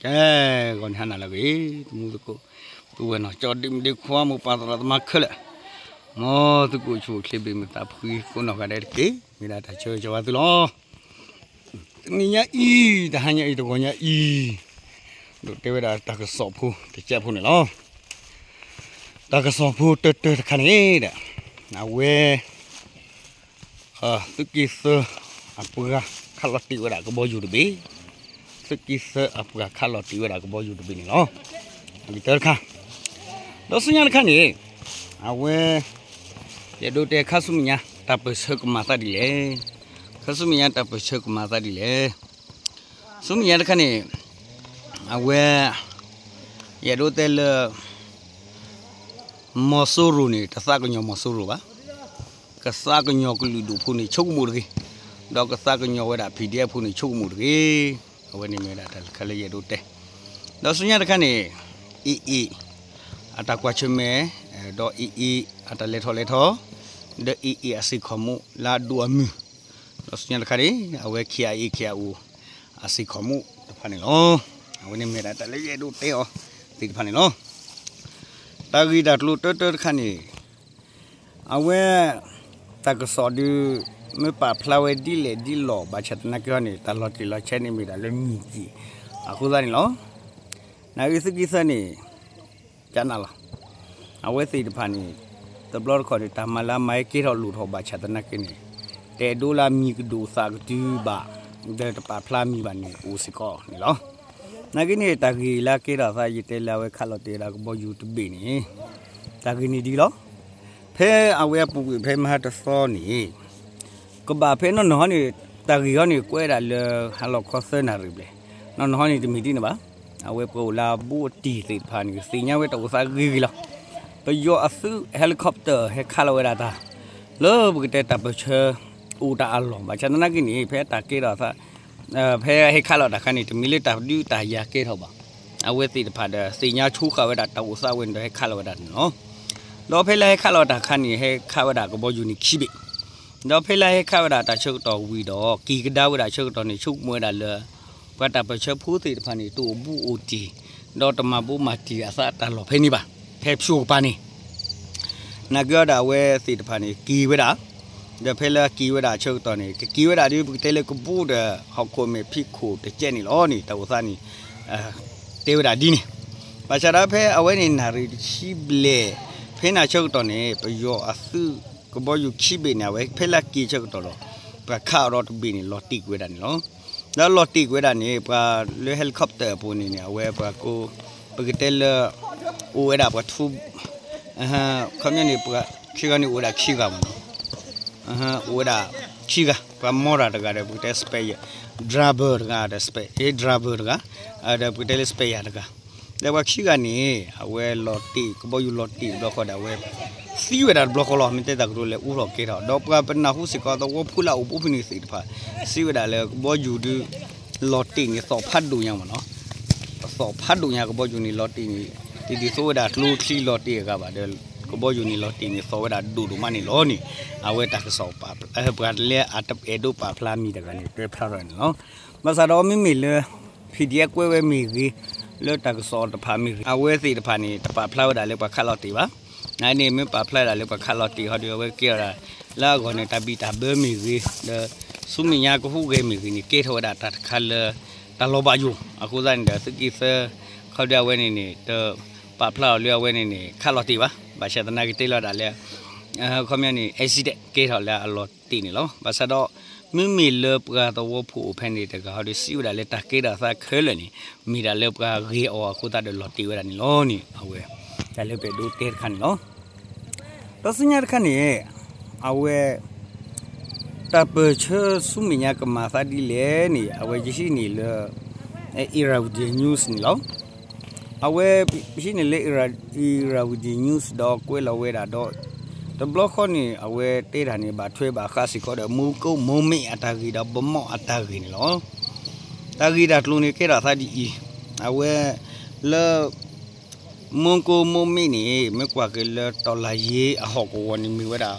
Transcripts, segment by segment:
ကဲ, ဂီၤန့ၣ်ဟါနၤလၢအဂ့ၤ, တမူသကိး, ပုၢ်ဝဲၢ်နီၢ်ကၠီဒ့မုၣ်ဒ့ခွါ မိၢ်ပၢ်သရၣ်သမါခဲလၢာ်, မ်သုကအိၣ်ဆူၣ်အိၣ်ချ့ ဘၣ်မုာ်သးဖှံကိးနီၢ်ဂၤဒဲးတက့ၢ်. မ့ၢ်ဒၣ်တၢ်ဆၢဂ့ၤဆၢဝါသုလီၤ. တနံၤညါအံၤ, တဟါညါအံၤ, တဂီၤညါအံၤ, ဒိးတဲဝဲဒၣ်တၢ်ကစီၣ်ဖိတကဲးဖိန့ၣ်လီၤ. တၢ်ကစီၣ်ဖိတၢတၢတခါန့ၣ်ဒီး, အဝဲ သုးက့သၢအပှၤခးလီၤတ့ၢ်ဝဲဒၣ်ကဘီယူၤတဘ့ၣ်, သုးက့သၢအပှၤခးလီၤတ့ၢ်ဝဲဒၣ်ကဘီယူၤတဘ့ၣ်န့ၣ်လီၤ. အဂ့ၢ်တၢတခါ, ဒီးဆူညါတခါန့ၣ်, အဝဲ ယအဲၣ်ဒိးတဲခါဆူမဲာ်ညါ တၢ်ပၢၢ်ဆၢကမၤသးဒ်လဲၣ်, ခါဆူမဲာ်ညါတၢ်ပၢၢ်ဆၢကမၤသးဒ်လဲၣ်. ဆူမဲာ်ညါတခါန့ၣ်, အဝဲ ယအဲၣ်ဒိးတဲလၢ မီၤစိရိၤန့ၣ် တသးကညီၤမီၤစိရိၤဘၣ်, ကသးကညီၤကလုာ်ဒူၣ်ဖိန့ၣ် ဆိကမိၣ်တဂ့ၤ, ဒီးကသးကညီၤဝဲဒၣ် PDF ဖိန့ၣ် ဆိကမိၣ်တဂ့ၤ. အဝဲန့ၣ်မ့ၢ်ဝဲဒၣ်တၢ်တခါလၢယအဲၣ်ဒိးတဲ, ဒီးဆူညါတခါန့ၣ်, AA အတၢ်ကွၢ်ဆၢၣ်မဲာ်, ဒီး AA အတၢ်လဲၤထီၣ်လဲၤထီ, ဒီး AA အစ့ၢ်ကီးမူလၢအဒိၣ်အမုၢ်, ဒီးဆူညါတခါန့ၣ် အဝဲ KIA KIO အစ့ၢ်ကီးမူတဖၣ်န့ၣ်လီၤ. အဝဲန့ၣ်မ့ၢ်ဒၣ်တၢ်လၢယအဲၣ်ဒိးတဲအီၤသ့ၣ်တဖၣ်န့ၣ်လီၤ. တၢ်ဂ့ၢ်တၢ်ကျိၤတၢတၢတခါန့ၣ်, အဝဲ တၢ်ကစီၣ်ဒုး မ့ၢ်ပာ်ဖျါဝဲဒ်လဲၣ်ဒ်လဲၣ် ဘၣ်ဆၣ်သနာ်က့ဟီန့ၣ် တၢ်လီၤတံၢ်လီၤဆဲးန့ၣ်မ့ၢ်ဒၣ်လၢမံၤတံၢ် အဃိသတးန့ၣ်လီၤ. နာ်ဂ့ၢ်သုးက့သၢန့ၣ် ကနၣ်လီၤ. အဝဲသ့ၣ်တဖၣ်န့ၣ် တဘျီတခီၣ်န့ၣ် တၢ်မၤလၢအမၤဟဲကဲထီၣ်လိၣ်ထီၣ်ဘၣ်ဆၣ်သနာ်က့န့ၣ် တအဲၣ်ဒိးလၢအမံၤကဒိၣ်သးကတုၤဘၣ် ဒီးတပာ်ဖျါမံၤဘၣ်န့ၣ် အိၣ်စ့ၢ်ကီးန့ၣ်လီၤ. နာ်ဂ့ၢ်န့ၣ် တၢ်ဂ့ၢ်လၢအကဲထီၣ်အသး ယတဲလၢအဝဲခးလီၤတ့ၢ်ဝဲဒၣ်ကဘီယူၤတဘ့ၣ်န့ၣ် တၢ်ဂ့ၢ်န့ၣ်ဒ်လီၤ. ဖဲအဝဲအပူၤကွံာ်ဖဲမဟါတသီန့ၣ် ကဘၣ်ဖဲနီၢ်နီၢ်ဟီန့ၣ် တၢ်ဂ့ၢ်ဟီန့ၣ် ကွဲးဒၣ်လၢဟါလီၤခီသၢနၣ်ရံၣ်ဘျဲၣ်, နီၢ်နီၢ်ဟီန့ၣ်တမ့ၢ်ဒ်န့ၣ်ဘၣ်. အဝဲပှၤအိၣ်လၢအဘူးအတံၢ်သ့ၣ်တဖၣ်န့ၣ် သ့ၣ်ညါဝဲတၢ်အိၣ်သးဂ့ၤဂ့ၤလီၤ. ပယီၤအသုး helicopter ဟဲခးလီၤဝဲဒၣ်တၢ် လၢပကတဲတၢ်ပၢၢ်ဆၢ အိၣ်တၢ်အလီၢ် ဘၣ်ဆၣ်သနာ်က့န့ၣ် ဖဲတၢ်ကဲထီၣ်အသး ဖဲဟဲခးလီၤတၢ်ခါန့ၣ် တမ့ၢ်လၢတၢ်ဒုးတၢ်ယၤကဲထီၣ်ဘၣ်. အဝဲသ့ၣ်တဖၣ်ဒီး သ့ၣ်ညါဆိဃာ်ဝဲဒၣ်တၢ်အိၣ်သးဝဲန့ၣ်ဒီးဟဲခးလီၤဝဲဒၣ်န့ၣ်လီၤ. ဒီးဖဲလၢဟဲခးလီၤတၢ်ခါန့ၣ် ဟဲခးဝဲဒၣ်ကဘီယူၤန့ၣ်ခံဘ့ၣ်, ဒီးဖဲလၢဟဲခးဝဲဒၣ်တၢ်ဆၢကတီၢ်ဝံၤဒီး က့ၤကဒါဝဲဒၣ်ဆၢကတီၢ်န့ၣ် ဆိကမိၣ်ဝဲဒၣ်လၢ ပှၤတၢ်ပၢၢ်ဆၢဖိသ့ၣ်တဖၣ်န့ၣ် တအိၣ်ဘူးအိၣ်တံၢ် ဒီးတမၤဘူးမၤတံၢ်အသးတၢ်လီၢ်ဖဲန့ၣ်ဘၣ်, ဖဲဖၠိကပၤန့ၣ် နာ်က့ဒီးအဝဲသ့ၣ်တဖၣ်န့ၣ် က့ၤဝဲဒၣ်, ဒီးဖဲလၢက့ၤဝဲဒၣ်အဆၢကတီၢ်န့ၣ် ကက့ၤဝဲဒၣ်ဒ်ပကတဲလၢကဘူးဒီး ဟီၣ်ခိၣ်မဲာ်ဖံးခိၣ်တကဲးန့ၣ်လီၤန့ၣ် တၢ်အိၣ်သးန့ၣ် တဲဝဲဒၣ်ဒ်န့ၣ်, ဘၣ်ဆၣ်ဒီးဖဲအဝဲန့ၣ်နၣ်ရံၣ်တဆံဘျဲၣ် ဖဲန့ၣ်အဆၢကတီၢ်န့ၣ် ပယီၤအသုးကဘီယူၤခံဘ့ၣ်န့ၣ် အဝဲဖဲလၢက့ၤဆၢကတီၢ်လီၤ ပှၤခးအီၤဒီးတဘ့ၣ်န့ၣ် လီၤတံၢ်ကွံာ်ဝဲဒၣ်န့ၣ်လီၤ. ဒီးလီၤတံၢ်ကွံာ်ဝဲဒၣ်န့ၣ် ပှၤလၢ helicopter အပူၤန့ၣ်န့ၣ် အဝဲပှၤကိး ပကတဲလၢ အိၣ်ဝဲဒၣ်ပှၤထူ ခီပညီန့ၣ် ပှၤခံဂၤန့ၣ် အိၣ်ဝဲဒၣ်ခံဂၤမ့ၢ်နီၤ, အိၣ်ဝဲဒၣ်ခံဂၤ ပှၤမီရၤတဂၤဒီး ပကတဲ spare driver တဂၤဒီး spare driver တဂၤ ဒီးပကတဲလၢ spare တဂၤ, ဒီးပှၤခံဂၤန့ၣ် အဝဲလီၤတံၢ် ကဘီယူၤလီၤတံၢ်တဘျီဃီဒီး အဝဲသံဝဲဒၣ်တဘျီဃီလီၤ. မ့ၢ်တဲတၢ်ကတိၤလဲၣ် အိၣ်ထီၣ်ကဲထီၣ် ဒီးပှၤပနၢ်ဟူစ့ၢ်ကီးသဝီဖိလၢအအိၣ်ဘူးဖဲန့ၣ်သ့ၣ်တဖၣ် စံးဝဲဒၣ်လၢကဘီယူၤဒုး လီၤတံၢ်န့ၣ် သီၣ်ဖးဒိၣ်ညါမ့ၢ်နီၤ, သီၣ်ဖးဒိၣ်ညါကဘီယူၤန့ၣ်လီၤတံၢ်န့ၣ် တဒ်သိးဝဲဒၣ်ကျိချံလီၤတံၢ်အဂၤဘၣ်ဒီး ကဘီယူၤန့ၣ်လီၤတံၢ်န့ၣ် သီၣ်ဝဲဒၣ်ဒိၣ်ဒိၣ်မးန့ၣ်လီၤန့ၣ်, အဝဲတၢ်ကစီၣ် ပှၤလၢအတအဲၣ်ဒိးပာ်ဖျါမံၤတဂၤန့ၣ် တဲဖျါထီၣ်န့ၣ်လီၤ. ဘၣ်ဆၣ်ဒီးမ့မ့ၢ်လၢ PDF ကွဲးဝဲမ့ၢ်ဂ့ၤ, လၢတၢ်ကစီၣ်တဖၣ်မ့ၢ်ဂ့ၤ, အဝဲသ့ၣ်တဖၣ်န့ၣ် တပာ်ဖျါဝဲဒၣ်လၢပှၤခးလီၤတ့ၢ်ဘၣ်. နန့ၣ်မ့ၢ်ပာ်ဖျါဒၣ်လၢပှၤခးလီၤတ့ၢ်ဟီဒီး အဝဲကဲထီၣ်ဒၣ် လၢအဂီၢ်န့ၣ် တၢ်ဘံၣ်တၢ်ဘၢမ့ၢ်ဂ့ၤ, ဒီးဆူမဲာ်ညါကဟူးဂဲၤမ့ၢ်ဂ့ၤန့ၣ် ကဲထီၣ်ဝဲဒၣ်တၢ်တခါလၢ တၢ်လီၤဘၣ်ယိၣ် အဃိသတးန့ၣ်ဒီး သုးက့သၢ ခီဒီးအဝဲန့ၣ်န့ၣ် တပာ်ဖျါအီၤလၢအဝဲန့ၣ်န့ၣ် ခးလီၤတ့ၢ်ဘၣ်. ဘၣ်ဆၣ်သနာ်က့တဲလီၤဒၣ်လၢ ခီပညီန့ၣ် accident ကဲထီၣ်လၢအလီၤတ့ၢ်န့ၣ်လီၤ. ဘၣ်ဆၣ်ဒီး မ့မ့ၢ်လၢပှၤသဝီဖိအိၣ်ဖဲန့ၣ်တဂၤဟီဒီး စံးဝဲဒၣ်လၢတၢ်ကဲထီၣ်အသးခဲလၢာ်န့ၣ် မ့ၢ်ဒၣ်လၢပှၤဂ့ၤအီၤအဃိသတးဒီးလီၤတ့ၢ်ဝဲဒၣ်န့ၣ်လီၤန့ၣ် အဝဲ တၢ်လၢပအဲၣ်ဒိးတဲတခါန့ၣ်လီၤ. ဒီးဆူညါတခါန့ၣ် အဝဲ တၢ်ပၢၢ်ဆၢဆူမဲာ်ညါကမၤသးဒ်လဲၣ်န့ၣ် အဝဲယဟံးန့ၢ်လၢ Irrawaddy News န့ၣ်လီၤ. အဝဲဟံးန့ၢ်လၢ Irrawaddy News ဒီးကွဲးလီၤဝဲဒၣ်ဒီး တဘျီဃီန့ၣ် အဝဲတဲတၢ်န့ၣ် ဘၣ်ထွဲဘၣ်ဃးစ့ၢ်ကီးဒီး မူကိမိၢ်မ့ၣ်အတၢ်ဂ့ၢ်ဒီး ဗမာ့အတၢ်ဂ့ၢ်န့ၣ်လီၤ. တၢ်ဂ့ၢ်တၢ်ကျိၤန့ၣ်ကဲထီၣ်အသးဒ်အံၤ, အဝဲ လၢ မူကိမိၢ်မ့ၣ်န့ၣ် မ့ၢ်ကွၢ်က့ၤလၢ တော်လှန်ရေး အဟီၣ်ကဝီၤန့ၣ် မ့ၢ်ဝဲဒၣ်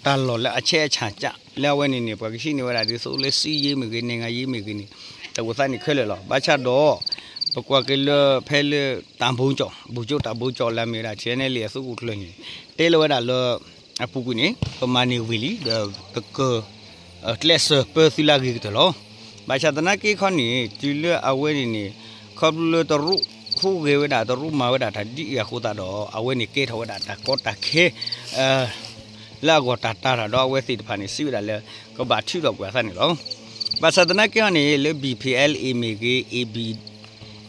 တၢ်လီၢ်လၢအဆဲးအဆၣ်ကၢ် လၢအဝဲန့ၣ်န့ၣ် ပှၤကဟံးန့ၢ်ဝဲဒၣ်ဒ်သိးလၢ စစ်ရေး မ့ၢ်ဂ့ၤ နိုင်ငံရေး မ့ၢ်ဂ့ၤန့ၣ် တၢ်အိၣ်သးန့ၣ်ခဲလၢာ်လီၤ. ဘၣ်ဆၣ်ဒီး ပကွၢ်က့ၤလၢဖဲလၢတၢ်ဘိကၠီၣ် ဘူကၠိတၢ်ဘိကၠီၣ်လၢအမ့ၢ်ဝဲဒၣ် ထံၣ်န့ၣ်လံအသုးခိၣ်ကျၢၢ်န့ၣ် တဲလီၤဝဲဒၣ်လၢ အပူၤကွံာ်န့ၣ် ပမၤန့ၢ်ဝံၤလံ ဒီးပက ကျဲးစၢးပၢသုလၢအဂ့ၤကတၢၢ်လီၤ. ဘၣ်ဆၣ်သနာ်က့ခီန့ၣ် တုၤလၢအဝဲန့ၣ်န့ၣ် ခီဖျိလၢတရူးဟူးဂဲၤဝဲဒၣ် တရူးမၤဝဲဒၣ်တၢ်ဒ်အံၤအဃိသတးဒီး အဝဲန့ၣ်ကဲထီၣ်ဝဲဒၣ်တၢ်ကီတၢ်ခဲ လၢအဂီၢ်တၢ်တၤတၢ်ဒီးအဝဲသ့ၣ်တဖၣ်န့ၣ် စံးဝဲဒၣ်လၢ ကဘၣ်ထုးထီၣ်ကွံာ်အသးန့ၣ်လီၤ. ဘၣ်ဆၣ်သနာ်က့န့ၣ် လၢ ဘီပီၣ်အဲလ်အ့ မ့ၢ်ဂ့ၤ အ့ဘံၣ်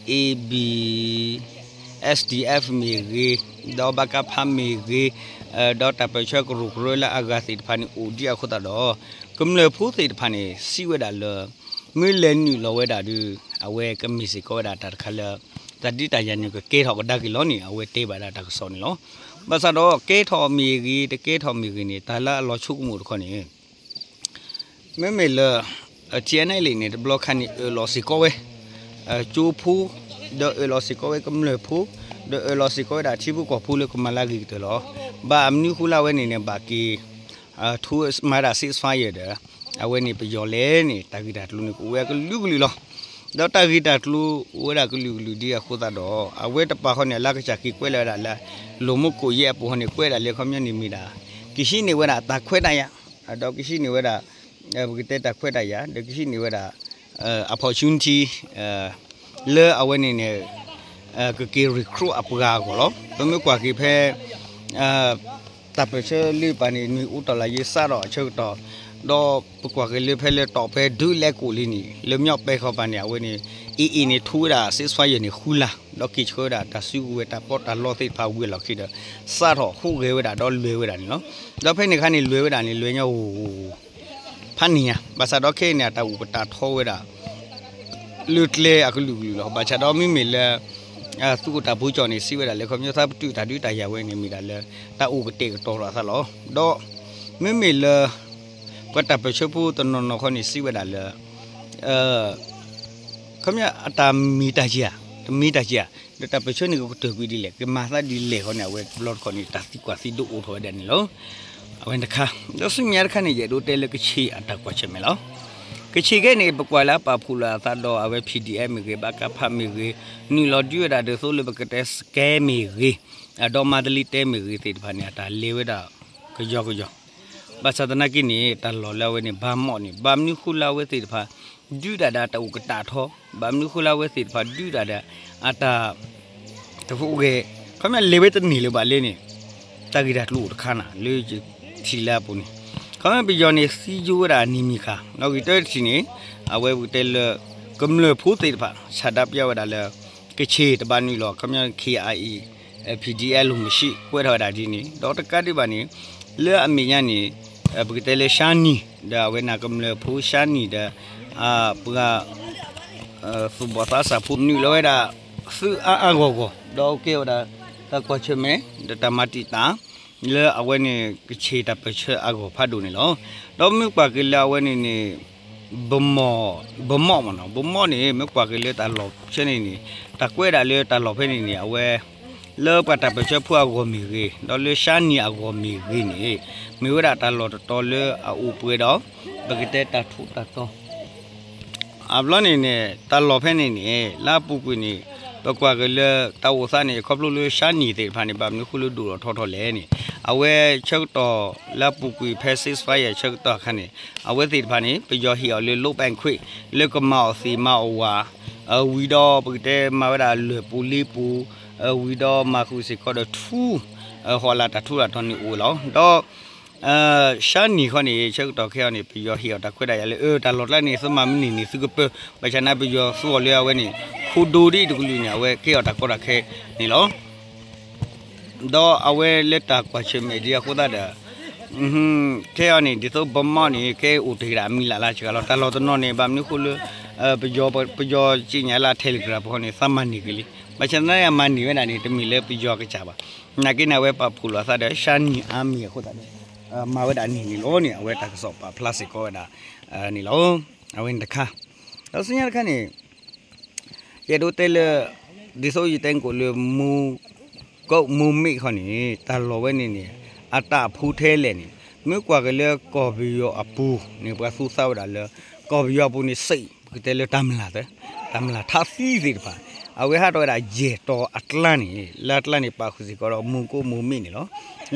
အ့ဘံၣ် အ့ဘံၣ် အ့ဘံၣ် မ့ၢ်ဂ့ၤ, ဒီး ဘကဖ မ့ၢ်ဂ့ၤ, ဒီးတၢ်ပၢၢ်ဆၢကရူၢ်ကရၢလၢအဂၤသ့ၣ်တဖၣ်န့ၣ်အိၣ်ဒံးအဃိသတးဒီး ကမျၢၢ်ဖိသ့ၣ်တဖၣ်န့ၣ် စံးဝဲဒၣ်လၢ မ့ၢ်လဲၤနုာ်လီၤဝဲဒၣ်ဒီး အဝဲကမ့ၢ်စ့ၢ်ကီးဝဲဒၣ်တၢ်တခါလၢ တၢ်ဒုးတၢ်ယၤန့ၣ်ကကဲထီၣ်ကဒါက့ၤလီၤန့ၣ် အဝဲတဲဘၣ်ဒၣ်တၢ်ကစီၣ်န့ၣ်လီၤ. ဘၣ်ဆၣ်ဒီးကဲထီၣ်မ့ၢ်ဂ့ၤ တကဲထီၣ်မ့ၢ်ဂ့ၤန့ၣ် တၢ်လၢအလီၤဆိကမိၣ်တခီန့ၣ် မ့မ့ၢ်လၢ ထံၣ်န့ၣ်လံန့ၣ် တဘျီခါန့ၣ် အၢၣ်လီၤစ့ၢ်ကီးဝဲ ကၠိဖိ ဒီးအၢၣ်လီၤစ့ၢ်ကီးဝဲကမျၢၢ်ဖိ ဒီးအၢၣ်လီၤစ့ၢ်ကီးဝဲဒၣ်ထံဖိကီၢ်ဖိလၢကမၤလၢအဂ့ၤကတၢၢ်လီၤ. ဘၣ်မနုၤဃိလၢအဝဲန့ၣ်န့ၣ် ဘၣ်က့ၤ ထူမၤဒၣ် ceasefire ဒီး အဝဲန့ၣ်ပယီၤလဲၤန့ၣ် တၢ်ဂ့ၢ်တၢ်ကျိၤန့ၣ် ကအိၣ်ဝဲအကလုာ်ကလုာ်လီၤ. ဒီးတၢ်ဂ့ၢ်တၢ်ကျိၤအိၣ်ဝဲဒၣ်ကလုာ်ကလုာ်ဒ်အဃိသတးဒီး အဝဲတပာ်ဃီန့ၣ် အလၢကစၢ်က့ၤကွဲးလီၤဝဲဒၣ်လၢ လူၤမူကိးယဲၢ်အပူၤဃီန့ၣ် ကွဲးဒၣ်လၢခီပညီန့ၣ်မ့ၢ်ဒၣ် ကဟံးန့ၢ်ဝဲဒၣ်တၢ်ခွဲးတၢ်ယာ် ဒီးကဟံးန့ၢ်ဝဲဒၣ် ပကတဲတၢ်ခွဲးတၢ်ယာ် ဒီးကဟံးန့ၢ်ဝဲဒၣ် opportunity လၢအဝဲန့ၣ်န့ၣ် ကက့ၤ recruit အပှၤအဂီၢ်လီၤ. ပမ့ၢ်ကွၢ်က့ၤဖဲ တၢ်ပၢၢ်ဆၢလၢပၢ်န့ၣ် နွံအိၣ်တလါယဲစးထီၣ်အဆၢကတီၢ် ဒီးပကွၢ်က့ၤလၢဖဲလၢတီၢ်ဖဲဒုးလဲကိၣ်လံန့ၣ် လၢမျီးပဲခီပၤန့ၣ် အဝဲန့ၣ် AA န့ၣ် ထူဝဲဒၣ် ceasefire န့ၣ် ဃုလါ ဒီးက့ၤဆှၢဝဲဒၣ်တၢ်စုကဝဲၤတၢ်ပီးတၢ်လီသ့ၣ်တဖၣ်ဝံၤအလီၢ်ခံဒီး စးထီၣ်ဟူးဂဲၤဝဲဒၣ်ဒီးလဲၤဝဲဒၣ်န့ၣ်လီၤ. ဒီးဖဲန့ၣ်အခါန့ၣ် လဲၤဝဲဒၣ်န့ၣ် လဲၤညါအိၣ် ဖးန့ၣ်ညါ ဘၣ်ဆၣ်ဒီးခဲအံၤန့ၣ် အတၢ်အိၣ်ကတၢ်ထီဝဲဒၣ် လၢကျဲအကလုာ်ကလုာ်လီၤ. ဘၣ်ဆၣ်ဒီးမ့မ့ၢ်လၢ သုးခိၣ်တၢ်ဘိကၠီၣ်န့ၣ် စံးဝဲဒၣ်လၢခီပညီသးပတုာ်တၢ်ဒုးတၢ်ယၤဝဲန့ၣ် မ့ၢ်ဒၣ်လၢ တၢ်အိၣ်ကတဲာ်ကတီၤထီၣ်အသးလီၤ. ဒီးမ့မ့ၢ်လၢ ပှၤတၢ်ပၢၢ်ဆၢဖိတနီၤနီၤခီန့ၣ် စံးဝဲဒၣ်လၢ ခီပညီအတၢ်မ့ၢ်တၢ်ယၤ တမ့ၢ်တၢ်ယၤ ဒီးတၢ်ပၢၢ်ဆၢန့ၣ်ကကတၢၢ်ကွံာ်ဒ်လဲၣ် ကမၤသးဒ်လဲၣ်ဃီန့ၣ် အဝဲတဘျီတခီၣ်န့ၣ် တၢ်သံကွၢ်သံဒိးအိၣ်ထီၣ်ဝဲဒၣ်န့ၣ်လီၤ. အဝဲတခါ ဒီးဆူမဲာ်ညါတခါန့ၣ် ယအဲၣ်ဒိးတဲလၢကခ့ၣ်အတၢ်ကွၢ်ဆၢၣ်မဲာ်လီၤ. ကခ့ၣ်ခဲအံၤန့ၣ် ပကွၢ်လၢအပာ်ဖှိၣ်လီၤအသးဒီးအဝဲ PDF မ့ၢ်ဂ့ၤ ဘကဖ မ့ၢ်ဂ့ၤ နုာ်လီၤဒုးဝဲဒၣ်ဒ်သိးလၢပကတဲ စကဲမ့ၢ်ဂ့ၤ ဒီးမါတလံတဲမ့ၢ်ဂ့ၤသ့ၣ်တဖၣ်န့ၣ် အတၢ်လဲၤဝဲဒၣ် ကယီကယီ ဘၣ်ဆၣ်သနာ်က့န့ၣ် တၢ်လီၢ်လၢအဝဲန့ၣ် ဘၣ်မီၣ်န့ၣ် ဘၣ်မနုၤဃိလၢအဝဲသ့ၣ်တဖၣ် ဒုးတၢ်ဒီးတၢ်အိၣ်ကတၢ်ထီ ဘၣ်မနုၤဃိလၢအဝဲသ့ၣ်တဖၣ် ဒုးတၢ်ဒီး အတၢ် တဖိဂဲၤ ခီပညီလဲၤဝဲတန့ၢ်လၢၤဘၣ်လဲၣ်န့ၣ် တၢ်ဂ့ၢ်တၢ်ကျိၤအိၣ်တခါနၤ လၢယထံၣ်လၢအပူၤန့ၣ် ခီပညီပယီၤန့ၣ် သံယိဝဲဒၣ်အနံၤမံၤခါ နီၣ်ဂံၢ်တၢတထံၣ်န့ၣ် အဝဲပကတဲလၢ ကမျၢၢ်ဖိသ့ၣ်တဖၣ် ဆန္ဒပြဝဲဒၣ်လၢ ကခ့ၣ်တဘၣ်နုာ်လီၤ ခီပညီ KIA PDF လီၤမုၢ်ဆံး ကွဲးထီၣ်ဝဲဒၣ်ဒ်န့ၣ် ဒီးတကးဒံးဘၣ်န့ၣ် လၢအမဲာ်ညါန့ၣ် ပကတဲလၢ ရှါနံၤ ဒီးအဝဲန့ၣ်ကမျၢၢ်ဖိ ရှါနံၤ ဒီး ပှၤ သူၣ်ဘီၣ်သးစၢ်ဖိ နုာ်လီၤဝဲဒၣ် သုးအါအါဂီၢ်ဂီၢ် ဒီးကဲဝဲဒၣ် တၢ်ကွၢ်ဆၢၣ်မဲာ် ဒီးတၢ်မၤတံာ်တာ် လၢအဝဲန့ၣ် ကခ့ၣ်တၢ်ပၢၢ်ဆၢအဂီၢ်ဖးဒိၣ်န့ၣ်လီၤ. ဒီးမ့ၢ်ကွၢ်က့ၤလၢအဝဲန့ၣ်န့ၣ် ဘမီၣ် ဘမီၣ်မ့ၢ်နီၤ ဘမီၣ်န့ၣ် မ့ၢ်ကွၢ်က့ၤလၢတၢ်လီၢ်ဖဲန့ၣ်န့ၣ် တၢ်ကွဲးဒၣ်လၢတၢ်လီၢ်ဖဲန့ၣ်န့ၣ် အဝဲ လၢပှၤတၢ်ပၢၢ်ဆၢဖိအဂီၢ်မ့ၢ်ဂ့ၤ ဒီးလၢရှါနံၤအဂီၢ်မ့ၢ်ဂ့ၤန့ၣ် မ့ၢ်ဝဲဒၣ်တၢ်လီၢ်တတီၤလၢအအိၣ်ပှဲၤဒီး ပကတဲတၢ်ထူးတၢ်တီၤ အဘျီန့ၣ်န့ၣ် တၢ်လီၢ်ဖဲန့ၣ်န့ၣ် လၢအပူၤကွံာ်န့ၣ် ပကွၢ်က့ၤလၢတၢ်အိၣ်သးန့ၣ် ခီဖျိလၢရှါနံၤသ့ၣ်တဖၣ်န့ၣ် ဘၣ်မနုၤဃိလၢဒိၣ်ထီၣ်ထီထီၣ်လဲၣ်န့ၣ် အဝဲဆၢကတီၢ်လၢအပူၤကွံာ်ဖဲ ceasefire ဆၢကတီၢ်အခါန့ၣ် အဝဲသ့ၣ်တဖၣ်န့ၣ် ပယီၤဟ့ၣ်အီၤလၢ လီးဘၣ်ခွ့ၣ် လၢကမၤအီၣ်သ့ၣ်မၤအီၣ်ဝၤ ဝံၤဒီးပကတဲမၤဝဲဒၣ်လၢၢ်ပူၤလ့ပူၤ ဝံၤဒီးမၤဃုာ်စ့ၢ်ကီးဒီးထူ ဟီၣ်လာ်တၢ်ထူးတၢ်တီၤန့ၣ်အိၣ်လီၤ. ဒီး ရှါနံၤဃီန့ၣ် ဆၢကတီၢ်ခဲအံၤန့ၣ် ပယီၤဟ့ၣ်အီၤတၢ်ခွဲးတၢ်ယာ်လၢ အၢ တၢ်လီၢ်ကျါန့ၣ် သုမၤမနုၤန့ၣ် သုကပၢ ဘၣ်ဆၣ်န့ၣ် ပယီၤသူအီၤလၢအဝဲန့ၣ် ခိၣ်ဒိဒ်တကလုာ်န့ၣ် အဝဲကဲအီၤတၢ်ကီတၢ်ခဲန့ၣ်လီၤ. ဒီးအဝဲလၢတၢ်ကွၢ်ဆၢၣ်မဲာ်ဒ်အဃိသတးဒီး ခဲအံၤန့ၣ် ဒ်သိးဘမီၣ်န့ၣ် ကဲအိၣ်တ့ၢ်ဒၣ်အမံၤလၢ်လၢ်စှၤလီၤ တၢ်လီၢ်တနီၤန့ၣ် ဘၣ်မနုၤဃိလၢ ပယီၤ ပယီၤစံးညါလၢ Telegram ပူၤဃီန့ၣ် သးမၤန့ၢ်က့ၤလံ ဘၣ်ဆၣ်သနာ်က့အမၤန့ၢ်ဝဲဒၣ်န့ၣ် တမ့ၢ်လၢပယီၤကစၢ်ဘၣ် နာ်က့န့ၣ် အဝဲပာ်ဖှိၣ်လိာ်အသးဒီး ရှါနံၤအါမံၤအဃိသတးဒီး မၤဝဲဒၣ်န့ၣ်န့ၣ်လီၤန့ၣ် အဝဲတၢ်ကစီၣ်ပာ်ဖျါစ့ၢ်ကီးဝဲဒၣ်န့ၣ်လီၤ. အဝဲန့ၣ်တခါ ဒီးဆူညါတခါန့ၣ် ယအဲၣ်ဒိးတဲလၢ ဒ်သိးယတဲကိးလၢ မူကီၢ်မူမ့ၢ်ခီန့ၣ် တၢ်လီၢ်ဝဲန့ၣ်န့ၣ် အတၢ်အဖူထဲလဲၣ်န့ၣ် မ့ၢ်ကွၢ်က့ၤလၢကီၢ်ပယီၤအပူၤန့ၣ် ပှၤသူသးဝဲဒၣ်လၢ ကီၢ်ပယီၤအပူၤန့ၣ်စ့ၢ် ပကတဲလၢတၢ်မျၢ်သၢ, တၢ်မျၢ်ထးသံသ့ၣ်တဖၣ်, အဝဲဟးထီၣ်ဝဲဒၣ်ယဲၢ်တီၤအကျါန့ၣ် လၢအကျါန့ၣ်ပာ်ဃုာ်စ့ၢ်ကီးဒီးမူကိးမူမ့ၣ်န့ၣ်လီၤ.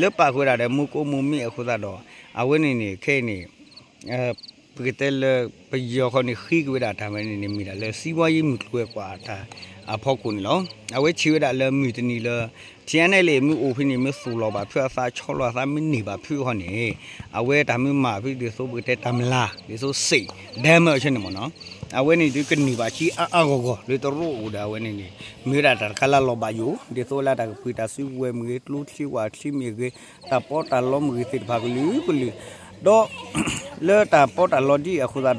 လၢပာ်ဃုာ်ဝဲဒၣ်ဒီးမူကိးမူမ့ၣ်အဃိသတးဒီး အဝဲန့ၣ်န့ၣ် ခဲအံၤန့ၣ် ပကတဲလၢ ပယီၤဃီန့ၣ် ဃ့က့ၤဝဲဒၣ်တၢ်ဝဲန့ၣ်န့ၣ် မ့ၢ်ဒၣ်လၢ စံဝါယံမုၢ်ကျိၤဝဲၤကွာ်တၢ်အဖီခိၣ်န့ၣ်လီၤ. အဝဲဆံးဝဲဒၣ်လၢမုၢ်တနံၤလၢ ထံအါနဲၣ်လံ မ့ၢ်အိၣ်ဖဲန့ၣ် မ့ၢ်သူၣ်လီၤဘၣ်ဖုးအသး ဆီလီၤအသး မ့ၢ်န့ၢ်ဘၣ်ဖုးဃီန့ၣ် အဝဲတၢ်မ့ၢ်မၤဖဲဒ်သိးပကတဲတၢ်မျၢ် ဒ်သိး စံး damage ဆၢန့ၣ်မ့ၢ်နီၤ. အဝဲန့ၣ်ဒုးကန့ၢ်ဘၣ်ကံအါအါဂီၢ်ဂီၢ်လၢတရူးအိၣ်ဒီးအဝဲန့ၣ်န့ၣ် မ့ၢ်ဝဲဒၣ်တၢ်တခါလၢလီၤဘၣ်ယိၣ် ဒ်သိးလၢတၢ်ကပှ့ၤတၢ်စုကဝဲၤမ့ၢ်ဂ့ၤ ကျိချံဝၣ်ချံမ့ၢ်ဂ့ၤ တၢ်ပီးတၢ်လီမ့ၢ်ဂ့ၤသ့ၣ်တဖၣ်ကလုာ်ကလုာ် ဒီး လၢတၢ်ပီးတၢ်လီဒ်အံၤအဃိသတး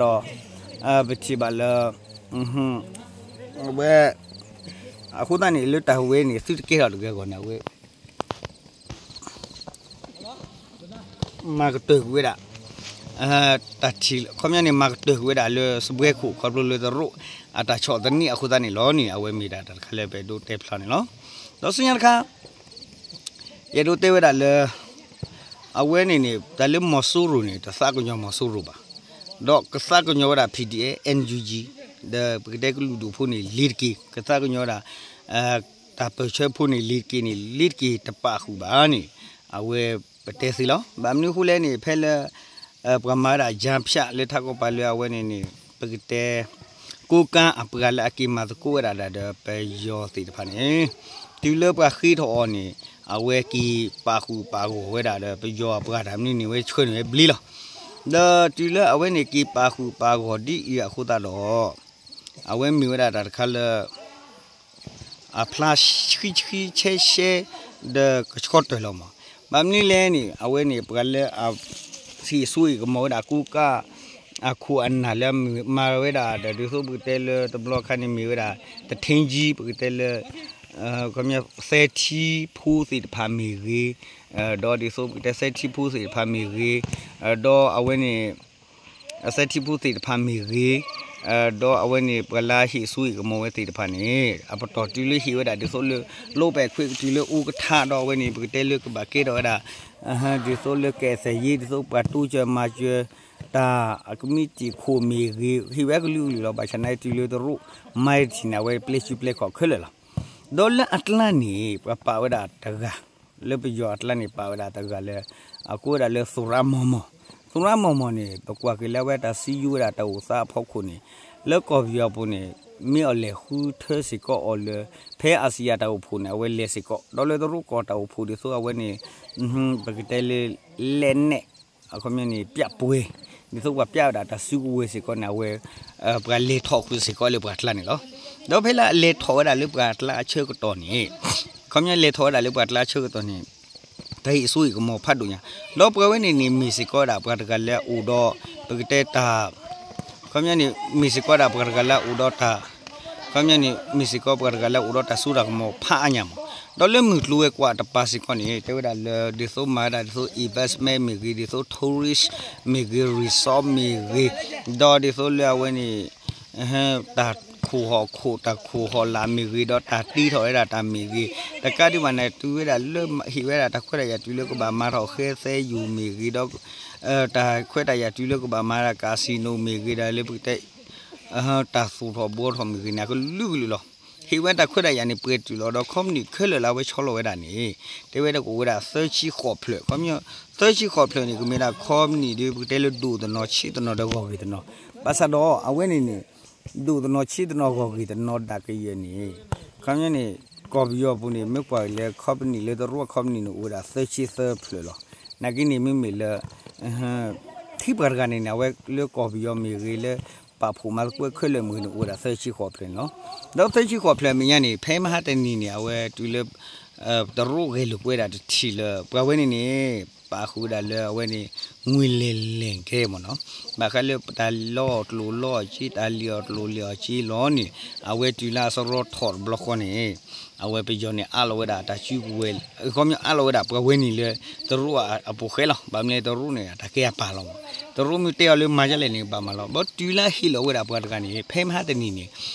ဒီး ပထံၣ်ဘၣ်လၢ ဝဲ အဃိသတးန့ၣ် လၢတၢ်ဝဲန့ၣ် သုတကဲထီၣ်တဂ့ၤအဂီၢ်န့ၣ် အဝဲ မၤကတၢၢ်ကွံာ်ဝဲဒၣ် တၢ်ထံၣ် ခီပညီန့ၣ် မၤကတၢၢ်ကွံာ်ဝဲဒၣ်လၢစပွဲခိၣ် ခီဖျိလၢတရူး အတၢ်ဆီၣ်သနံးအဃိသတးန့ၣ်လီၤန့ၣ် အဝဲမ့ၢ်ဒၣ်တၢ်တခါလၢပအဲၣ်ဒိးတဲဖျါန့ၣ်လီၤ. ဒီးဆူညါတခါ ယအဲၣ်ဒိးတဲဝဲဒၣ်လၢ အဝဲန့ၣ်န့ၣ် တၢ်လၢမီၤစိရိၤန့ၣ် တသးကညီၤမီၤစိရိၤဘၣ်. ဒီးကသးကညီၤဝဲဒၣ် P D F, N U G ဒီးပကတဲကလုာ်ဒူၣ်ဖိန့ၣ် လ့ၤတက့ၤ ကသးကညီၤဝဲဒၣ် တၢ်ပၢၢ်ဆၢဖိန့ၣ် လ့ၤတက့ၤန့ၣ် လ့ၤတက့ၤတပာ်ဃုာ်ဘၣ်န့ၣ် အဝဲပတဲသ့လီၤ. ဘၣ်မနုၤအဃိလဲၣ်န့ၣ် ဖဲလၢ ပှၤမၤဝဲဒၣ် ယါဖၠး လၢထးကီၢ်ပၤလၢအဝဲန့ၣ်န့ၣ် ပကတဲ ကိးကါအပှၤလၢအက့ၤမၤသကိးဝဲဒၣ်ဒီးပယီၤသ့ၣ်တဖၣ်န့ၣ် တုၤလၢပှၤဃ့ထီၣ်အီၤန့ၣ် အဝဲက့ၤပာ်ဃုာ်ပာ်ဂီၢ်ဝဲဒၣ်ဒီးပယီၤအပှၤတၢ်မနုၤန့ၣ် ဝဲဆှၢန့ၢ်ဝဲဘျ့လီၤ. ဒီးတုၤလၢအဝဲန့ၣ်က့ၤပာ်ဃုာ်ပာ်ဂီၢ်ဒ်အံၤအဃိသတးဒီး အဝဲမ့ၢ်ဝဲဒၣ်တၢ်တခါလၢ အဖျါဆှံဆှံဆှဲဆှဲ ဒီးကဆှီတၢၢ်လီၤမး. ဘၣ်မနုၤလဲၣ်န့ၣ် အဝဲန့ၣ် ပှၤလၢအ ဟ့ၣ်စိဟ့ၣ်ကမီၤဝဲဒၣ်ကိးကါ အခိၣ်အနၢ်လၢမၤဝဲဒၣ်ဒီး ဒ်သိးပကတဲလၢတဘျီခါန့ၣ်မ့ၢ်ဝဲဒၣ် တထ့ကၠံ ပကတဲလၢ သဲထံဖိသ့ၣ်တဖၣ်မ့ၢ်ဂ့ၤ, ဒီးဒ်သိးပကတဲသဲထံဖိသ့ၣ်တဖၣ်မ့ၢ်ဂ့ၤ, ဒီးအဝဲန့ၣ် အသဲထံဖိသ့ၣ်တဖၣ်မ့ၢ်ဂ့ၤ, ဒီးအဝဲန့ၣ် ပှၤလၢဟ့ၣ်စိဟ့ၣ်ကမီၤဝဲသ့ၣ်တဖၣ်န့ၣ် အပတီၢ်တုၤလၢဟ့ၣ်ဝဲဒၣ်ဒ်သိးလၢ လိာ်ပဲာ်ခွဲးကတုၤလၢအိၣ်ကထါဒီးအဝဲန့ၣ် ပကတဲလၢကဘၣ်ကဲထီၣ်ဝဲဒၣ် ဒ်သိးလၢကဲသဲးယ့ ဒ်သိးပှၤတိစၢၤမၤစၢၤ တၢ်အကမံးတံာ်ခိၣ်မ့ၢ်ဂ့ၤ ဟ့ၣ်ဝဲကလုာ်ကလုာ်လီၤ. ဘၣ်ဆၣ်နာ်က့တုၤလၢတရူး မၤတထံၣ်န့ၣ် အဝဲပျဲစုပျဲခီၣ်ခဲလၢာ်လီၤ. ဒီးလၢအကျါန့ၣ် ပှၤပာ်ဝဲဒၣ်တဂၤ လၢပယီၤအကျါန့ၣ် ပာ်ဝဲဒၣ်တဂၤလၢ အကိးဝဲဒၣ်လၢ သူရမီၤမီၤ, သူရမီၤမီၤန့ၣ် ပကွၢ်က့ၤလၢအဝဲတၢ်စံယိၤဝဲဒၣ်တၢ်အိၣ်သးအဖီခိၣ်န့ၣ် လၢကီၢ်ပယီၤအပူၤန့ၣ် မ့ၢ်အီၤလဲၤဃုထၢစ့ၢ်ကီးအီၤလၢ ဖဲအစံယၤတၢ်အိၣ်ဖှိၣ်န့ၣ် အဝဲလဲၤစ့ၢ်ကီး ဒီးလၢတရူးကီၢ်တၢ်အိၣ်ဖှိၣ်ဒ်သိးအဝဲန့ၣ် ပကတဲလၢ လဲၣ်နဲၣ် အခီပညီန့ၣ် ပျၢ်ပှဲၤ ဒ်သိးပှၤပျၢ်ဝဲဒၣ်တၢ်စုကဝဲၤစ့ၢ်ကီးန့ၣ် အဝဲ ပှၤလဲၤထီၣ်ဃုာ်စ့ၢ်ကီးလၢပှၤကျါန့ၣ်လီၤ. ဒီးဖဲလၢအလဲၤထီၣ်ဝဲဒၣ်လၢပှၤကျါအဆၢကတီၢ်န့ၣ် အခီပညီလဲၤထီၣ်ဝဲဒၣ်လၢပှၤကျါအဆၢကတီၢ်န့ၣ် တၢ်ဟ့ၣ်စိဟ့ၣ်ကမီၤဖးဒိၣ်ညါ ဒီးပှၤဝဲန့ၣ်န့ၣ် မ့ၢ်စ့ၢ်ကီးဝဲဒၣ်ပှၤတဂၤလၢအအိၣ်ဒီး ပကတဲတၢ် အခီပညီန့ၣ် မ့ၢ်စ့ၢ်ကီးဝဲဒၣ်ပှၤတဂၤလၢအအိၣ်ဒီးတၢ် အခီပညီန့ၣ် မ့ၢ်စ့ၢ်ကီးပှၤတဂၤလၢအအိၣ်ဒီးတၢ်စိတၢ်ကမီၤဖးအါညါမး. ဒီးလၢမုၢ်ကျိၤဝဲၤကွာ်တပၤစ့ၢ်ကီးန့ၣ် တဲဝဲဒၣ်လၢ ဒ်သိးမၤဝဲဒၣ်ဒ်သိး investment မ့ၢ်ဂ့ၤ ဒ်သိး tourist မ့ၢ်ဂ့ၤ resort မ့ၢ်ဂ့ၤ ဒီးဒ်သိးလၢအဝဲန့ၣ် တၢ်ခိၣ်ဟီၣ်ခိၣ် တၢ်ခိၣ်ဟီၣ်လာ်မ့ၢ်ဂ့ၤ ဒီးတၢ်တ့ထီၣ်ဝဲဒၣ်တၢ်မ့ၢ်ဂ့ၤ တကးဒံးဘၣ်န့ၣ် တုၤဝဲဒၣ်လၢဟ့ၣ်ဝဲဒၣ်တၢ်ခွဲးတၢ်ယာ်တုၤလၢကဘၣ်မၤထီၣ် ဃဲသဲယိာ်မ့ၢ်ဂ့ၤ ဒီး တၢ်ခွဲးတၢ်ယာ်တုၤလၢကဘၣ်မၤဒၣ် casino မ့ၢ်ဂ့ၤ ဒီးလၢပကတဲ တၢ်သူၣ်ထီၣ်ဘှီထီၣ်မ့ၢ်ဂ့ၤန့ၣ် အကလုာ်ကလုာ်လီၤ. ဟ့ၣ်ဝဲတၢ်ခွဲးတၢ်ယာ်န့ၣ် ပှဲၤတုၤလီၤဒီး ခီပနံၣ်ခဲလၢာ်လၢအဝဲဆီလီၤဝဲဒၣ်န့ၣ် တဲဝဲဒၣ်ကအိၣ်ဝဲဒၣ်သၢဆံဃိးဖျၢၣ် ခီပညီ သၢဆံဃိးဖျၢၣ်န့ၣ် ကမ့ၢ်ဒၣ်ခီပနံၣ်ဒီး ပကတဲလၢဒိၣ်တနီၤဆံးတနီၤဒီးဂီၢ်ဂ့ၤတနီၤ ဘၣ်ဆၣ်ဒီးအဝဲန့ၣ်န့ၣ် ဒိၣ်တနီၤဆံးတနီၤဂီၢ်ဂ့ၤတနီၤဒၣ်ကယဲၢ်န့ၣ် ခီပညီန့ၣ် ကီၢ်ပယီၤပူၤန့ၣ် မ့ၢ်ကွၢ်လၢခီပနံၣ်လၢတရူးခီပနံၣ်န့ၣ် အိၣ်ဝဲဒၣ်သၢဆံသၢဖျၢၣ်လီၤ. နာ်က့န့ၣ် မ့မ့ၢ်လၢ ထံပှၤတဂၤန့ၣ်န့ၣ် အဝဲလၢကီၢ်ပယီၤမ့ၢ်ဂ့ၤ လၢပာ်ဖှိၣ်မၤသကိးခဲလၢာ်မ့ၢ်ဂ့ၤန့ၣ် အိၣ်ဝဲဒၣ်သၢဆံဃိးဖျၢၣ်န့ၣ်လီၤ. ဒီးသၢဆံဃိးဖျၢၣ်အမဲာ်ညါန့ၣ် ဖဲမဟါတနံၤန့ၣ် အဝဲတုၤလၢ တရူးဂဲၤလိာ်ကွဲဒၣ်တထံၣ်လၢ ပှၤဝဲန့ၣ်န့ၣ် ပာ်ဃုာ်ဝဲဒၣ်လၢအဝဲန့ၣ် ငွေလဲၤလဲၤကဲမ့ၢ်နီၤ ဘၣ်ဃးလၢတၢ်လီအီၣ်ကျိၣ်လီအီၣ်က့ တၢ်လံၣ်အီၣ်ကျိၣ်လံၣ်အီၣ်က့လီၤန့ၣ် အဝဲတုၤလၢအစရီထီၣ်တဘျီဃီန့ၣ် အဝဲပယီၤန့ၣ် အးလီၤဝဲဒၣ်တၢ်စုကဝဲၤ ခီပညီအးလီၤဝဲဒၣ်ပှၤဝဲန့ၣ်လၢ တရူးအပူၤဃဲလီၤ. ဘၣ်မနုၤလဲၣ်တရူးန့ၣ် တၢ်ကဲအပၢ်လီၤမး တရူးမ့ၢ်တဲအီၤလၢမၤဒ်လဲၣ်န့ၣ် ဘၣ်မၤလီၤ. ဘၣ်တုၤလၢဟ့ၣ်လီၤဝဲဒၣ်ပှၤတဂၤန့ၣ် ဖဲမဟါတနံၤန့ၣ်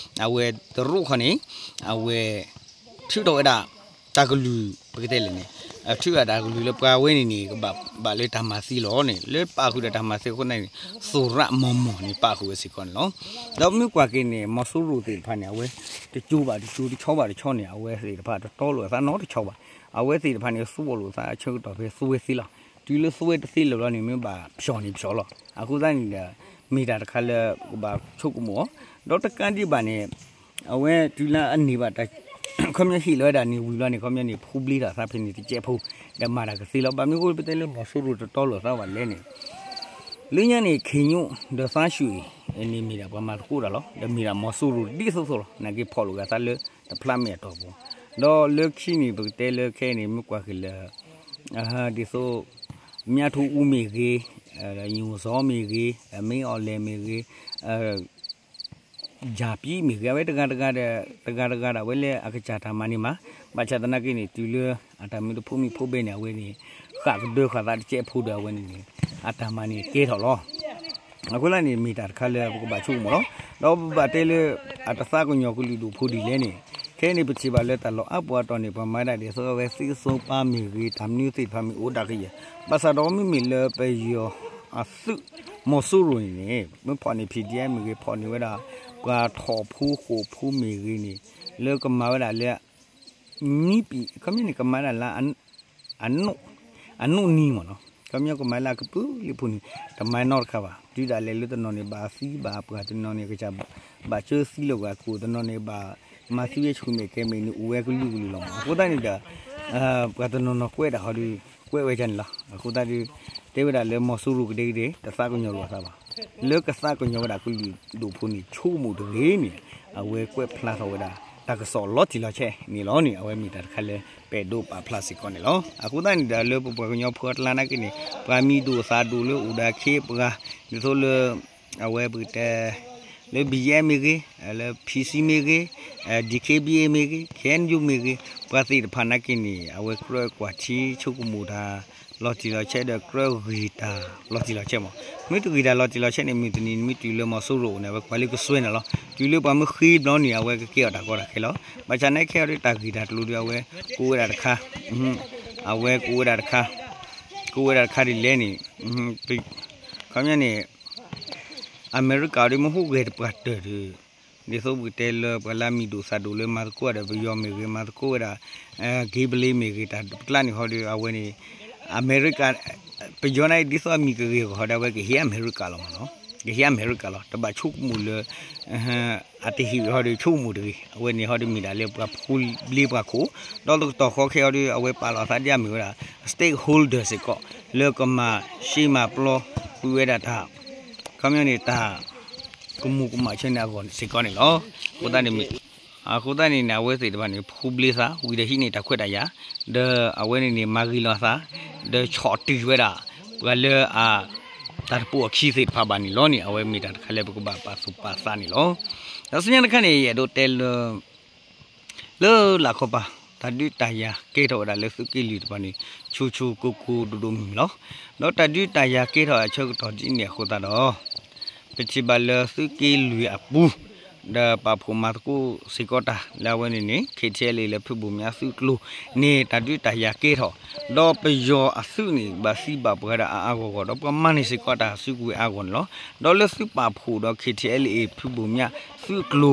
အဝဲတရူးခီန့ၣ် အဝဲ ထုးထီၣ်ဝဲဒၣ် တၢ်ကလုၢ် ပကတဲလဲၣ်န့ၣ် အထုးအတၢ်ကလုၢ်လၢပှၤဝဲန့ၣ်န့ၣ် ကဘၣ်ဘၣ်လၢတၢ်မၤသံလီၤန့ၣ် လၢပာ်ဃုာ်ဒီးတၢ်မၤသံအဃိန့ၣ် သူရမောင်မောင်န့ၣ် ပာ်ဃုာ်ဝဲစ့ၢ်ကီးန့ၣ်လီၤ. ဒီးမ့ၢ်ကွၢ်က့ၤန့ၣ် မီၤစိရိၤသ့ၣ်တဖၣ်န့ၣ် အဝဲ တကၠိဘၣ်တကၠိ တဆီဘၣ်တဆီန့ၣ် အဝဲသ့ၣ်တဖၣ်တတီလိာ်အသးနီတဆီဘၣ်. အဝဲသ့ၣ်တဖၣ်န့ၣ် သူအီၤလိာ်သးအဆၢကတီၢ်ဖဲသူဝဲသ့လီၤ. တုၤလၢသူဝဲတသ့လၢၤဘျီန့ၣ် မ့ၢ်ဘၣ်ဖျီၣ်န့ၣ်ဖျီၣ်လီၤ. အဃိသတးန့ၣ်ဒီး မ့ၢ်တၢ်တခါလၢ ကဘၣ်ဆိကမိၣ်အီၤ ဒီးတကးဒံးဘၣ်န့ၣ် အဝဲတုၤလၢအန့ၢ်ဘၣ်တၢ် ခီပညီဟ့ၣ်လီၤဝဲဒၣ်န့ၣ်ဝံၤလီၤန့ၣ် ခီပညီန့ၣ် ဖူဘျ့ထီၣ်သးဖဲန့ၣ်တစဲးဖိ ဒီးမၤတၢ်ကသ့လီၤ. ဘၣ်မနုၤအဃိပတဲလၢမီၤစိရိၤတတီလိာ်သးဘၣ်လဲၣ်န့ၣ် လၢညါန့ၣ် ခ့ညိၣ် ဒီးသါဆူၣ်အံၤန့ၣ် မ့ၢ်ဒၣ်ပှၤမၤသကိးတၢ်လီၤ. ဒီးမ့ၢ်ဒၣ်မီၤစိရိၤဒ်သိးသိးလီၤ. နာ်က့ဖီၣ်လိာ်ဂာ်သးလၢတဖျါမဲာ်အတီၢ်ပူၤ ဒီးလၢခံန့ၣ် ပကတဲလၢခဲအံၤန့ၣ် မ့ၢ်ကွၢ်က့ၤလၢ ဒ်သိး မြထိုးဦးမ့ၢ်ဂ့ၤ, ညိုစောမ့ၢ်ဂ့ၤ, မင်းအောင်လှိုင်မ့ၢ်ဂ့ၤ, ဂျာပြည့်မ့ၢ်ဂ့ၤ အဝဲတဂၤတဂၤဒီး တဂၤတဂၤဒီး အဝဲလၢအကစၢ်တၢ်မၤန့ၢ်မး, ဘၣ်ဆၣ်သနာ်က့န့ၣ် တုၤလၢအတၢ်မ့ၢ်တဖိးမံဖိးဘဲန့ၣ် အဝဲန့ၣ် ဃၣ်ကဒၢဃာ်သးတစဲးဖိဒီး အဝဲန့ၣ်န့ၣ် အတၢ်မၤန့ၣ်ကဲထီၣ်လီၤ. အဃိသတးန့ၣ် မ့ၢ်တၢ်တခါလၢပကဘၣ်ဆိကမိၣ်လီၤ. ဒီးပဘၣ်တဲလၢ အတသးကညီၤကလုာ်ဒူၣ်ဖိဒ်လဲၣ်န့ၣ် ခဲအံၤန့ၣ် ပထံၣ်ဘၣ်လၢတၢ်လီၢ်အါပူၤအတီၢ်န့ၣ် ပှၤမၤဒၣ်ဒ်သိးအဝဲသ့သိပၢ်မ့ၢ်ဂ့ၤ တၢ်မနုၤသ့ၣ်တဖၣ်မ့ၢ်အိၣ်ဒၣ်ကယဲၢ်, ဘၣ်ဆၣ်ဒီးမ့မ့ၢ်လၢပယီၤအသုး မီၤစိရိၤန့ၣ်န့ၣ် မ့ၢ်ဖီၣ်န့ၢ် PDF မ့ၢ်ဂ့ၤ ဖီၣ်န့ၢ်ဝဲဒၣ် ပှၤထီၣ်ဖိဃိၣ်ဖိမ့ၢ်ဂ့ၤန့ၣ် လၢကမၤဝဲဒၣ်လၢ နံပံၤ ခီပညီန့ၣ် ကမၤဒၣ်လၢ အနိၣ် အနိၣ်နံမ့ၢ်နီၤ, ခီပညီကမၤလၢအကပုာ်လံဖိန့ၣ် တမၤနီတခါဘၣ်. တုၤဒၣ်လဲာ်လၢတနီၤန့ၣ် ဘၣ်သံဘၣ်ပှၢ် တနီၤန့ၣ် ကစၢ်ဘၣ်စၢသံလၢပှၤကိၣ် တနီၤန့ၣ်ဘၣ်မၤသံဝဲဆူၣ်မဲာ်ကဲမဲာ်န့ၣ် အိၣ်ဝဲကလုာ်ကလုာ်လီၤမး. အဃိသတးန့ၣ်ဒီး ပှၤတနီၤနီၤကွဲးတၢ်ဟီဒီး ကွဲးဝဲဒ်န့ၣ်လီၤ. အဃိသတးဒီး တဲဝဲဒၣ်လၢမီၤစိရိၤကဒဲကဒဲ တသးကညီၤလိာ်အသးဘၣ်. လၢကသးကညီၤဝဲဒၣ်ကလုာ်ဒူၣ်ဖိန့ၣ် ဆိကမိၣ်တဂ့ၤန့ၣ် အဝဲကွဲးဖျါထီၣ်ဝဲဒၣ် တၢ်ကစီၣ်လီၤတံၢ်လီၤဆဲးန့ၣ်လီၤန့ၣ် အဝဲမ့ၢ်တၢ်တခါလၢ ပအဲၣ်ဒိးပာ်ဖျါစ့ၢ်ကီးန့ၣ်လီၤ. အဃိသတးန့ၣ်ဒီး လၢပပှၤကညီဖိအကျါနာ်က့န့ၣ် ပှၤမံၤဒိၣ်သၣ်ဒိၣ်လၢအိၣ်ဒီးအခ့အပှၤ ဒ်သိးလၢ အဝဲပကတဲ လၢ ဘီအ့ၣ်အ့ၣ် မ့ၢ်ဂ့ၤ, လၢ ဖံစံ မ့ၢ်ဂ့ၤ, ဒီက့ဘံအ့ၣ် မ့ၢ်ဂ့ၤ, ခဲအံၤယူ မ့ၢ်ဂ့ၤ, ပှၤသ့ၣ်တဖၣ်နာ်က့န့ၣ် အဝဲကြၢးကွၢ်ထံဆိကမိၣ်တၢ် လီၤတံၢ်လီၤဆဲးဒီး ကြၢးဂ့ၤတၢ်လီၤတံၢ်လီၤဆဲးမး. မ့ၢ်တဂ့ၤတၢ်လီၤတံၢ်လီၤဆဲးန့ၣ် မုၢ်တနံၤမ့ၢ်တုၤလၢမီၤစိရိၤန့ၣ် အဝဲကွၢ်လၢကစွဲန့ၣ်လီၤ. တုၤလၢပှၤမ့ၢ်ဃ့ဘျီန့ၣ် အဝဲကကဲအီၤတၢ်ကီတၢ်ခဲလီၤ. ဘၣ်ဆၣ်နာ်က့အီၤဒီး တၢ်ဂ့ၢ်တၢ်ကျိၤဒီး အဝဲကိးဝဲဒၣ်တခါ အဝဲကိးဝဲဒၣ်တခါ ကိးဝဲဒၣ်တခါဒ်လဲၣ်န့ၣ် ခီပညီန့ၣ် အမဲရကၤဒီး မ့ၢ်ဟူးဂဲၤတပှၢ်တၢၢ်ဒီး ဒ်သိးပကတဲလၢပှၤလၢအမံၤဒိၣ်သၣ်ဒိၣ်လၢမၤသကိးဒီးပယီၤမ့ၢ်ဂ့ၤ မၤသကိးဝဲဒၣ် က့ဘလ့မ့ၢ်ဂ့ၤ တၢ်ပကျါန့ၣ်ဟီဒီး အဝဲန့ၣ် အမဲရကၤ ပယီၤန့ၣ် ဒ်သိးအမံၤကဂ့ၤဂီၢ်ဟီဒီး အဝဲကဟ့ၣ်အမဲရကၤလီၤမးနီၤ. ကဟ့ၣ်အမဲရကၤလီၤ. တဘၣ်ဆိကမိၣ်လၢ အတဟ့ၣ်ဝဲဟီဒီး ဆိကမိၣ်တဂ့ၤ. အဝဲန့ၣ်ဟီဒီးမ့ၢ်ဒၣ်လၢပှၤဖိဘျ့ပှၤခိၣ် ဒီးတကတီၢ်ဃီခဲအံၤဒီး အဝဲပာ်လီၤသးဒ်အမ့ၢ်ဝဲဒၣ် stakeholder စ့ၢ်ကီး လၢကမၤရှဲမၤပျီ ကွံာ်ဝဲဒၣ်တၢ် ခီပညီန့ၣ် တၢ်ကမူၤကမၣ်ဆၢန့ၣ်အဂီၢ်စ့ၢ်ကီးန့ၣ်လီၤ. အဃိသတးန့ၣ် အဃိသတးန့ၣ်န့ၣ် အဝဲသ့ၣ်တဖၣ်န့ၣ် ဖိဘျ့သး ဝံၤဒီးဟံးန့ၢ်တၢ်ခွဲးတၢ်ယာ် ဒီးအဝဲန့ၣ်န့ၣ် မၤဂ့ၤလီၤအသး ဒီးဆီၣ်တံၢ်ဝဲဒၣ် ပှၤလၢအ တၢ်တပိာ်အခံသ့ၣ်တဖၣ်ဘၣ်န့ၣ်လီၤန့ၣ် အဝဲမ့ၢ်တၢ်တခါလၢပကဘၣ်ပာ်သူၣ်ပာ်သးန့ၣ်လီၤ. ဒီးဆူညါတခါန့ၣ် ယအဲၣ်ဒိးတဲလၢ လၢလၢခီပၤ တၢ်ဒုးတၢ်ယၤကဲထီၣ်ဝဲဒၣ်လၢသုးက့လွံၢ်တဖၣ်န့ၣ် ဆူၣ်ဆူၣ်ကိၢ်ကိၢ်ဒိၣ်ဒိၣ်မုၢ်မုၢ်လီၤ. ဒီးတၢ်ဒုးတၢ်ယၤကဲထီၣ်အဆၢကတီၢ်ဒ်န့ၣ်အဃိသတးဒီး ပထံၣ်ဘၣ်လၢသုးက့လွံၢ်အပူၤ ဒီးပာ်ဖှိၣ်မၤသကိးစ့ၢ်ကီးတၢ် လၢအဝဲန့ၣ်န့ၣ် KTLA လၢဖုဘိၣ်မၠးသုးကျိၤန့ၣ် တၢ်ဒုးတၢ်ယၤကဲထီၣ် ဒီးပယီၤအသုးန့ၣ် ဘၣ်သံဘၣ်ပှၤဒၣ်အါအါဂီၢ်ဂီၢ် ဒီးပှၤမၤန့ၢ်စ့ၢ်ကီးတၢ်စုကဝဲၤအါဂီၢ်န့ၣ်လီၤ. ဒီးလၢသုးပာ်ဖှိၣ်ဒီး KTLA ဖုဘိၣ်မၠးသုးကျိၤ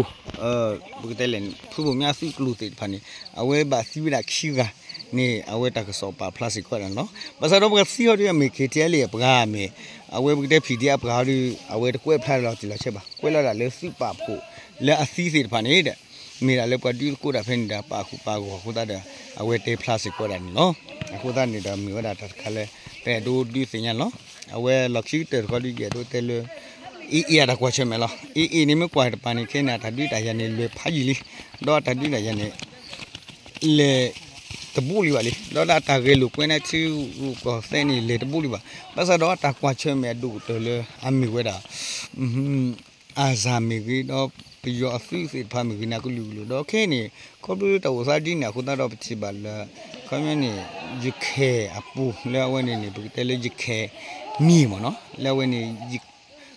ပကတဲလဲၣ်န့ၣ် ဖုဘိၣ်မၠးသုးကျိၤသ့ၣ်တဖၣ်န့ၣ် အဝဲဘၣ်သံဝဲဒၣ်ခံဂၤန့ၣ် အဝဲတၢ်ကစီၣ်ပာ်ဖျါစ့ၢ်ကီးဒၣ်န့ၣ်လီၤ. ဘၣ်ဆၣ်ဒီးပှၤသံဟီဒီး အမ့ၢ် KTLA အပှၤမ့ၢ် အဝဲပကတဲ PDF အပှၤဟီဒီး အဝဲတကွဲးဖျါလီၤတံၢ်လီၤဆဲးဘၣ်. ကွဲးလီၤဒၣ်လၢသုးပာ်ဖှိၣ်လၢအသံသ့ၣ်တဖၣ်န့ၣ်ဒီး မ့ၢ်ဒၣ်လၢပှၤဒုးသကိးတၢ်ဖဲန့ၣ်ဒီး ပာ်ဃုာ်ပာ်ဂီၢ်အဃိသတးဒီး အဝဲတဲဖျါစ့ၢ်ကီးဒၣ်န့ၣ်လီၤ. အဃိသတးန့ၣ်ဒီး မ့ၢ်ဝဲဒၣ်တၢ်တခါလၢ ပအဲၣ်ဒိးဒုးသ့ၣ်ညါန့ၣ်လီၤ. အဝဲလီၢ်ခံကတၢၢ်တခီဒီး ယအဲၣ်ဒိးတဲလၢ AA အတၢ်ကွၢ်ဆၢၣ်မဲာ်လီၤ. AA န့ၣ်မ့ၢ်ကွၢ်တပၤန့ၣ် ခဲန့ၣ် အတၢ်ဒုးတၢ်ယၤန့ၣ် လဲၤဖးယံာ်လံ. ဒီးအတၢ်ဒုးတၢ်ယၤန့ၣ် လဲၤတဘူးလံဘၣ်လံ. ဒီးလၢအတၢ်ဂဲၤလိာ်ကွဲန့ၣ် ထံရူၢ်ကီၢ်သဲးန့ၣ် လဲၤတဘူးလံဘၣ်. ဘၣ်ဆၣ်ဒီးအတၢ်ကွၢ်ဆၢၣ်မဲာ်အဒိၣ်ကတၢၢ်လၢ အမ့ၢ်ဝဲဒၣ် အစၢ်မ့ၢ်ဂ့ၤ ဒီးပယီၤအသုးသ့ၣ်တဖၣ်မ့ၢ်ဂ့ၤန့ၣ် အကလုာ်ကလုာ်ဒီးခဲအံၤန့ၣ် ခီဖျိလၢတၢ်အိၣ်သးဒ်န့ၣ်အဃိသတးဒီး ပထံၣ်ဘၣ်လၢ ခီပညီန့ၣ် ယခဲၣ်အပူၤလၢအဝဲန့ၣ်န့ၣ် ပကတဲလၢယခဲၣ်မ့ၢ်မ့ၢ်နီၤ လၢအဝဲန့ၣ် ခီ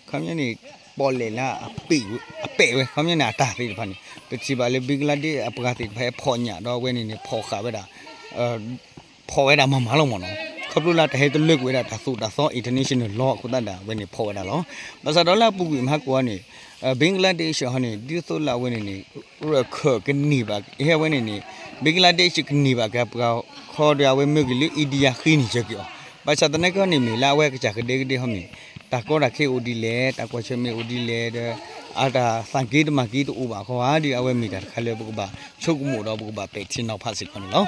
ပညီန့ၣ် ပီၣ်လဲၣ်လၢအပဲာ်ဝဲ ခီပညီန့ၣ် အတၢ်သ့ၣ်တဖၣ်န့ၣ် ပထံၣ်ဘၣ်လၢ ဘံကလါဒ့းအပှၤသ့ၣ်တဖၣ်ဟဲဖီၣ်ညၣ်ဒီးအဝဲန့ၣ်န့ၣ် ဖီၣ်ဃာ်ဝဲဒၣ် ဖီၣ်ဝဲဒၣ်မၤမၤလီၤမ့ၢ်နီၤ. ခီဖျိလၢတၢ်ဟဲတလၢကွံာ်ဝဲဒၣ်တၢ်သိၣ်တၢ်သီ international law အဃိသတးဒီး အဝဲန့ၣ်ဖီၣ်ဝဲဒၣ်လီၤ. ဘၣ်ဆၣ်ဒီးလၢအပူၤကွံာ်မဟါကိၣ်အံၤန့ၣ် Bangladesh ဟီန့ၣ် ဒ်သိးလၢအဝဲန့ၣ်န့ၣ် ရခၢၣ်ကန့ၢ်ဘၣ် ဟဲအဝဲန့ၣ်န့ၣ် Bangladesh ကန့ၢ်ဘၣ်က့ၤပှၤခီဒီး အဝဲမၢက့ၤလၢ India ဃ့န့ၢ်စၢၤက့ၤအီၤ. ဘၣ်ဆၣ်သနာ်က့န့ၣ် မ့ၢ်လၢအဝဲကစၢ်ကဒဲကဒဲဟီန့ၣ် တၢ်ကီတၢ်ခဲအိၣ်ဒ်လဲၣ် တၢ်ကွၢ်ဆၢၣ်မဲာ်အိၣ်ဒ်လဲၣ်ဒီး အတၢ်သးက့တမၤက့တအိၣ်ဘၣ်ဃီဧါဒီး အဝဲမ့ၢ်တၢ်တခါလၢပကဘၣ်ဆိကမိၣ်ဒီး ပကဘၣ်ပဲာ်ထံနီၤဖးစ့ၢ်ကီးန့ၣ်လီၤ.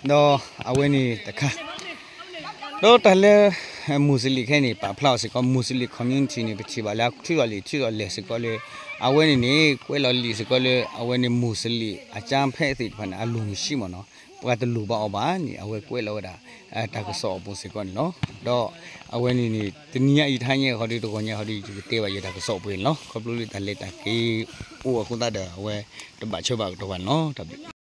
ဒီးအဝဲန့ၣ်တခါ ဒီးတၢ်လၢ Muslim ခဲအံၤန့ၣ် ပာ်ဖျါအီၤစ့ၢ်ကီး Muslim community န့ၣ် ပထံၣ်ဘၣ်လၢအထုးထီၣ်လံာ်ထုးထီၣ်လဲၢ်စ့ၢ်ကီးလၢ အဝဲန့ၣ်န့ၣ် ကွဲးလီၤလံာ်စ့ၢ်ကီးလၢ အဝဲန့ၣ် Muslim အကြမ်းဖက်သ့ၣ်တဖၣ်န့ၣ် အလိၣ်မံၤဆံးမ့ၢ်နီၤ ပှၤတလိၣ်ဘၣ်အီၤဘၣ်န့ၣ် အဝဲကွဲးလီၤဝဲဒၣ် တၢ်ကစီၣ်အပူၤစ့ၢ်ကီးန့ၣ်လီၤ. ဒီးအဝဲန့ၣ်န့ၣ် တနံၤညါအံၤတဟါညါဃီဒီး တဂီၤညါဃီဒီး ယကတဲဘၣ်ယတၢ်ကစီၣ်ပှဲၤန့ၣ်လီၤ. ခီဖျိလၢတၢ်လဲၤတၢ်က့ၤအိၣ်အဃိသတးဒီး အဝဲတဘၣ်ဆၢဘၣ်ကတီၢ်ဘၣ်န့ၣ်လီၤ. တၢ်ဘျုး